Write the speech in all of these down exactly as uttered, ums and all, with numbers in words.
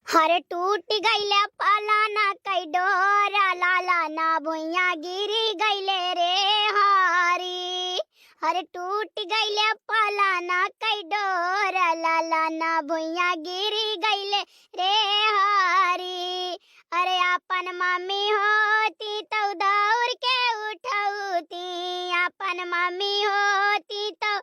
हर टूटि गइले पलाना कइ डोर, लालाना भुइयाँ गिरि गइले रे हरी। हर टूटि गइले पलाना कइ डोर, लालाना भुइयाँ गिरि गइले रे हरी। अरे आपन मम्मी होती तउ दौड़ के उठौती, आपन मम्मी होती तउ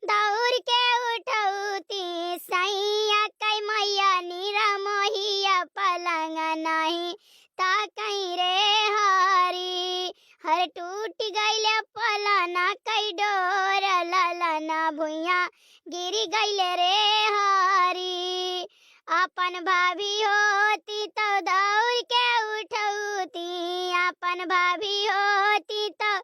दौड़ के उठौती, सैया कइ मइया निरमोहिया पलंग नाहीं ताकइ रे हरी। हर टूटि गइले पलाना कइ डोर, लालाना भुइयाँ गिरि गइले रे हरी। आपन भाभी होती तउ दौड़ के उठौती, आपन भाभी होती तउ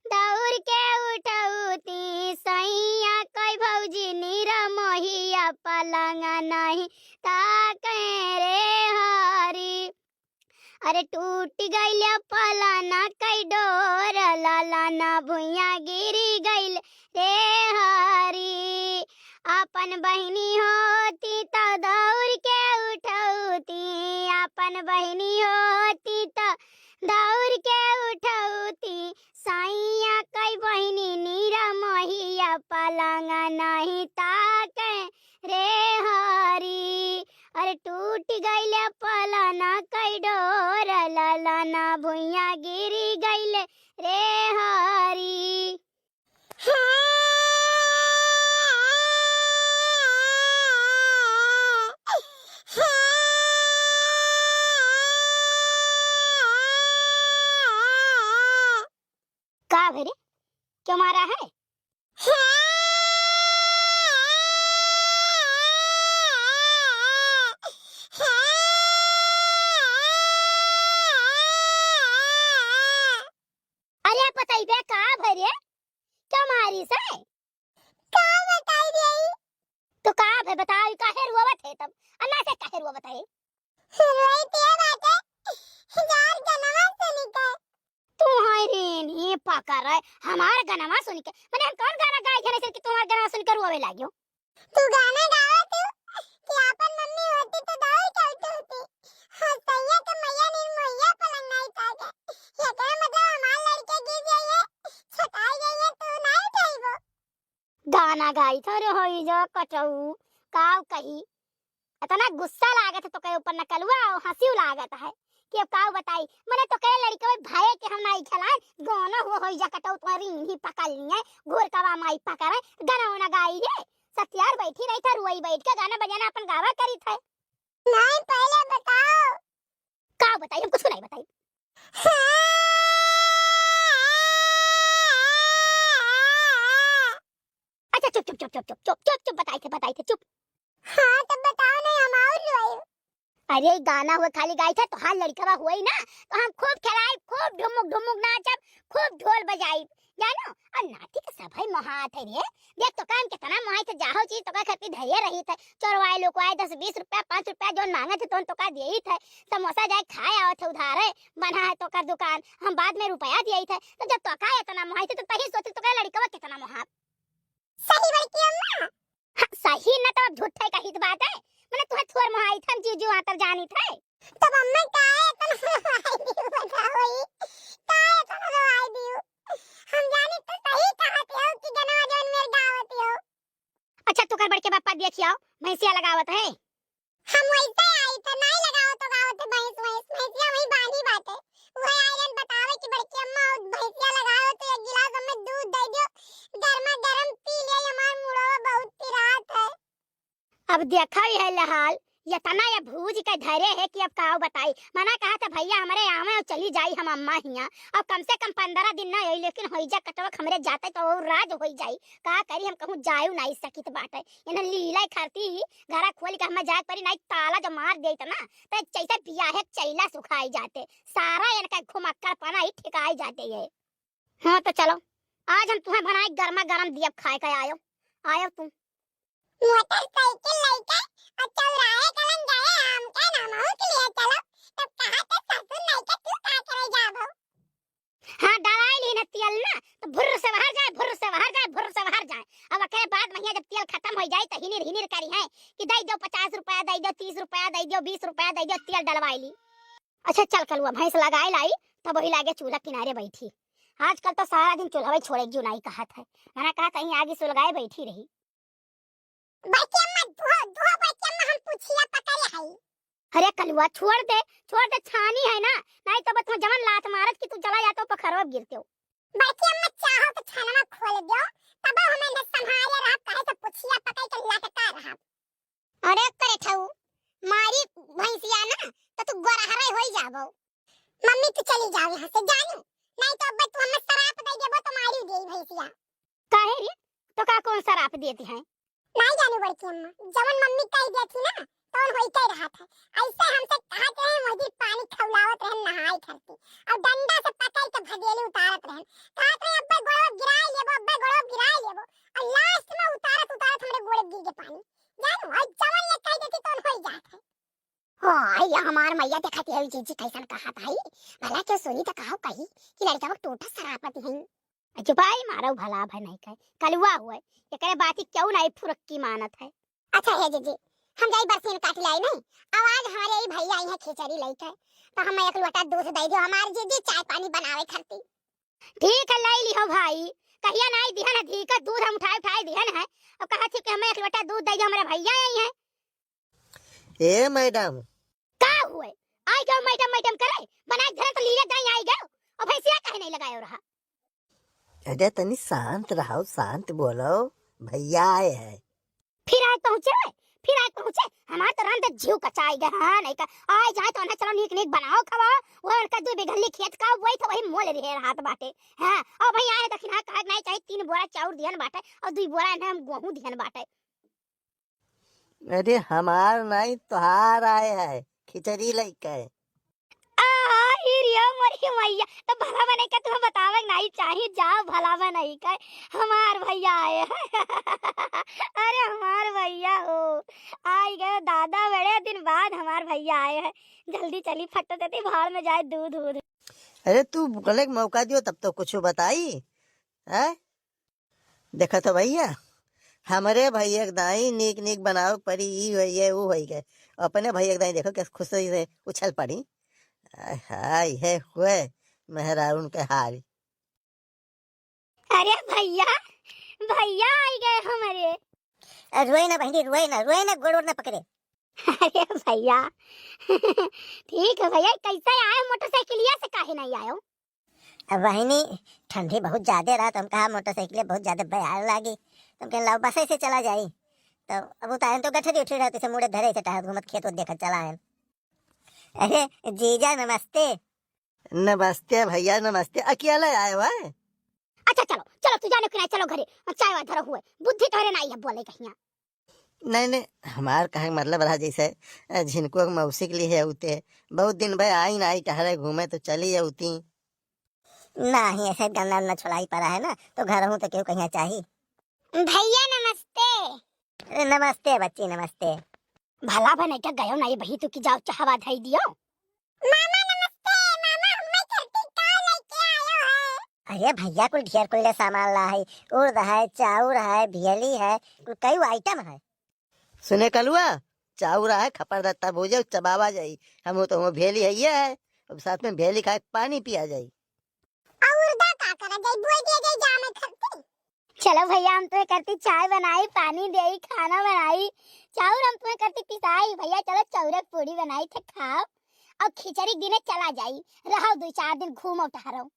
दौड़ के उठौती, सैया कइ भौजी निरमोहिया पलंग नाहीं ताकइ रे हरी। अरे टूटि गइले पलाना कइ डोर, लालाना भुइयाँ गिरि गइले रे हरी। आपन बहिनी होती तउ दौड़ के उठौती, आपन बहिनी होती तउ दौड़ के उठौती, सैया कइ बहिनी निरमोहिया पलंग नाहीं ताकइ रे हरी। अरे टूटि गइले पलाना कइ डोर, लालाना भुइयाँ गिरि गइले रे हरी। का भरे? क्यों मारा है? अरे आप बताइबे का भरे? क्यों मारी से? का बताई रे? तो का भे बताई, काहे रोवत है तब? अन्ना से काहे रोवत है? रोई ते बाटे, जार गनवा सुनिके। तू हाय रे, नी पकड़ है, हमार गनवा सुनिके। मने हम कौन गाना गाई थे, जैसे कि तुम्हार गनवा सुनिके रोवे लागियो? तू गाना गावत हूँ कि आपन मम्मी होती तो दौड़ के उठौती। हाँ, सैया के मइया निरमोहिया पलंग नाहीं ताके। एकरा मतलब हमार लड़के गिर जाइए, छटाई जाइए, तू नाहीं उठाइबो। गाना गाई थोरे होई जो कटऊ, काव कही। इतना गुस्सा लागत है तोके ऊपर नकलुआ, और हँसी लागत है कि अब काव बताई। मने तोके लड़के भाई के हम नाहीं खेलाए, गाना हुआ होई जा कटऊ, तुम्हारी इन्हीं पकड़ ली है, घोर कवा माई पकड़े, गाना उना गाई रे। सत्यार बैठी रही था, रुआई बैठ के गाना बजाना अपन गावा करी थे। नहीं, पहले बताओ। का बताई? हम कुछ नहीं बताई। हाँ। अच्छा, चुप, चुप, चुप, बताई थे, बताई थे, चुप। हाँ, तब बताओ नहीं, हम और रोए। अरे, गाना हुए खाली गाई थे, तोहार लड़कवा हुए ना, तो हम खूब खेलाई, खूब ढुमुक ढुमुक नाचब, खूब ढोल बजाई, जानो। और नाती के सभई मोहात है रे। देख तो काम कितना मोहाई थे, जाहो चीज तो का खातिर धैर्य रही थे, चोरवाए लोकवाए दस बीस रुपया, पाँच रुपया जोन मांगे थे, तोन तो का दिए थे। समोसा जाए खाए आवत है उधारे, बना है तो कर दुकान, हम बाद में रुपया दिए थे। तो जब तो का इतना मोहाई थे, तो तही सोचे तो का लड़कवा कितना मोहात। सही बड़की अम्मा। हाँ, सही न तो अब झूठे कहित बाटे। मने तुहे थोर मोहाई थे, हम जीजू आतर जानी थे। तब अम्मा काहे इतना रोवाई दियो बताओ ई? काहे इतना रोवाई दियो? हम जानी तो सही कहत हो कि गनवा जौन मेर गावत हो। अच्छा, तू कर बड़के बापा देखियो, भैंसिया लगावत है। हम वैसे आई तो नाई लगावत हो गावत है भैंस, भैंस, भैंसिया वहीं बांधी बाटे। वह आइलन बतावे कि बड़की अम्मा, भैंसिया लगावत हो, एक गिलास हमें दूध दे दियो, गर्मा गर्म पी ले, हमार मुड़वा बहुत पिरात है। अब देखा ही है लहाल, ये तना ये भूज के धरे है कि अब काव बताई। मना कहा था भैया हमरे आवे और चली जाई हम अम्मा हिया। अब कम से कम पन्द्रह दिन ना आई, लेकिन होई जा कटवा हमरे जाते तो और राज होई जाई। का करी हम कहूँ जायु नहीं सकित बाटे। इन्हें लीला खाती ही घरा खोल के हमें जाए परी, नहीं ताला जो मार देत ना, तो जैसे बियाहे के चैला सुखाई जाते। सारा इनका घुमक्कड़ पना ही ठिकाई जाते ये। हाँ तो चलो, आज हम तुम्हें बनाए गर्मा गर्म दियब खाए के आयो, आयो तुम। मोटरसाइकिल लइके और चौराहे कलन गए आम के नामहू के लिए चलो, तब कहा तो ससुर नहीं के तू का करे जाबो? हाँ, डराई ली ना तेल ना, तो भुर्र से बाहर जाए, भुर्र से बाहर जाए, भुर्र से बाहर जाए। अब अकेले बाद महिया जब तेल खत्म हो जाए तो हिनिर हिनिर करी है कि दे दो पचास रुपया, दे दो तीस रुपया, दे दियो, बीस रुपया दे दियो, तेल डलवाई ली। अच्छा चल कलुआ, भैंस लगाए लाई, तब वही लागे चूल्हा किनारे बैठी। आजकल तो सारा दिन चूल्हा छोड़े जो नाई कहत है, मना कहा कहीं आगे सुलगाए बैठी रही। बड़की अम्मा, दुहो, दुहो बड़की अम्मा, हम पुछिया पकड़े हई। अरे कलुआ, छोड़ दे, छोड़ दे, छानी है ना, नाई तो बस जवन लात मारत कि तू चला जातो पखरवा गिरते हो। बड़की अम्मा, चाहो तो छानवा खोल दो, तब हमें न संभाले रहब, कहे से पुछिया पकड़ के लटका रहब। अरे करे ठऊ, मारी भैंसिया ना, तो तू गोरहरे होई जाबो। मम्मी, तू चली जाओ यहाँ से, जानू, नहीं तो अब तू हमें सराप दे देबो तो मारी देई भैंसिया। काहे रे, तो का कौन सराप देती हैं? नहीं जानू बड़की अम्मा, जवन मम्मी कह देती ना, तौन होई कह रहा था। ऐसे हमसे कहा के हैं, वही पानी खौलावत रहन नहाई करती, और डंडा से पकड़ के भगेली उतारत रहन, कहत रहे, "अब्बे गोड़वा गिराए लेबो, अब्बे गोड़वा गिराए लेबो," और लास्ट में उतारत उतारत हमरे गोड़े गिर गे पानी। जानू, और जवन ये कह देती, तौन होई जात है। ओ, आई हमार मैया, देखत है जीजी कैसन कहत है। भला क्यों सुनी तो कहो कही कि लड़का वो टूटा सरापत है। चुपाई मारो, भला भय नहीं कहे, कलुआ हुए, एकरे बाती क्यों नहीं फुरक्की मानत है। अच्छा है जीजी, हम जाई बरसीन काट लाई नहीं, अब आज हमारे यही भैया आई है खिचड़ी लेके, तो हम एक लोटा दूध दे दियो हमार जीजी, चाय पानी बनावे खरती। ठीक है, ले लिहो भाई, कहिया नहीं दिहन है, ठीक है, दूध हम उठाए उठाए दिहन है, अब कहा थी कि हमें एक लोटा दूध दे दियो, हमारे भैया आई है। ए मैडम। का हुए? आई गयो मैडम, मैडम करे? बनाए धरे तो लीले दाई आई गयो। और भैंसिया काहे नहीं लगायो रहा? अरे तनी शांत रहो, शांत बोलो, भैया आए हैं। फिर आज पहुँचे, फिर आज पहुँचे। हमार तो रंद जीव कचाई गए, हाँ, नहीं का। आए जाए तो उन्हें चलो नीक नीक बनाओ, खवाओ। वो उनका दो बिघल्ली खेत का, वही तो वही मोल रहे हाथ बाटे। हाँ, और भैया आए दखिन, हाँ, कहा नहीं चाहे तीन बोरा चाउर दिहन बाटे, और दुई बोरा इन्हें हम गेहूं दिहन बाटे। अरे हमार नाई, तोहार आए है खिचड़ी लइके। आ, ई रियो मोरी मैया, तो भला बने का तुम्हें बतावे के नाई चाही, जाओ भला बने का हमार भैया आए है। अरे हमार भैया हो, आई गए दादा, बड़े दिन बाद हमार भैया आए हैं। जल्दी चली, फट देती भाड़ में जाए दूध दूध। अरे तू बोले के मौका दियो तब तो कुछ बताई, हैं? देखा तो भैया, हमरे भैया के दाई नीक नीक बनावे के पड़ी, ई होई गए, ऊ होई गए। अपने भैया के दाई देखो कैसे खुशी से उछल पड़ी। आय हाय, हे हुए मेहरारून के हाल। अरे भैया, भैया आई गए हमरे। अरे रोए ना बहनी, रोए ना, रोए ना, गोड़ वोड़ ना पकड़े। अरे भैया, ठीक है भैया, कैसे आए मोटरसाइकिलिया से, काहे नहीं आयो? अब बहिनी, ठंडी बहुत ज्यादा रहा, तो हम कहा मोटरसाइकिल बहुत ज्यादा बयार लागी, तो हम कहे लाओ बस से चला जाई। तो अब उतारे तो गठरी उठरी रहती से मुड़े धरे से टहल घूमत खेत वत देखत चला आए। अरे जीजा नमस्ते। नमस्ते भैया, नमस्ते। अकेला आए हुआ है? अच्छा चलो, चलो तू जाने कि नहीं, चलो घरे, चाय वाय धरा हुए, बुद्धि तोहरे नहीं है बोले कहिया। नहीं, नहीं, हमार कहे के मतलब रहा जैसे, अ, झिनको के मौसी के लिए है उते, बहुत दिन भए आई ना आई टहरे घूमे तो चली अउती। नहीं, ऐसे गन्ना उन्ना छोलाई पड़ा है ना, तो घर हूँ तो क्यों कहिया चाही। भैया नमस्ते। अरे नमस्ते बच्ची, नमस्ते। भला बने क्या गयो ना ये बही तू कि जाओ चाहवा धई दियो। मामा नमस्ते, मामा हमें धरती का लेके आयो है? अरे भैया कुल ढेर कुल ले सामान ला है, उर्द है, चाउर है, भेली है, कुल कई आइटम है। सुने कलुआ, चाउर है, खपर दत्ता भूजे, चबावा जाई। हम तो हम भेली है ये है, अब साथ में भेली खाए, पानी पिया जाई। और उर्दा का करा जाई, बोई दिया जाई जामे धरती। चलो भैया, हम तुम्हें करती चाय बनाई, पानी देई, खाना बनाई, चाउर हम तुम्हें करती पिसाई। भैया चलो चाउर के पूड़ी बनाई थे, खाओ और खिचड़ी दिने चला जाई, रहो दो चार दिन घूमो टहरो।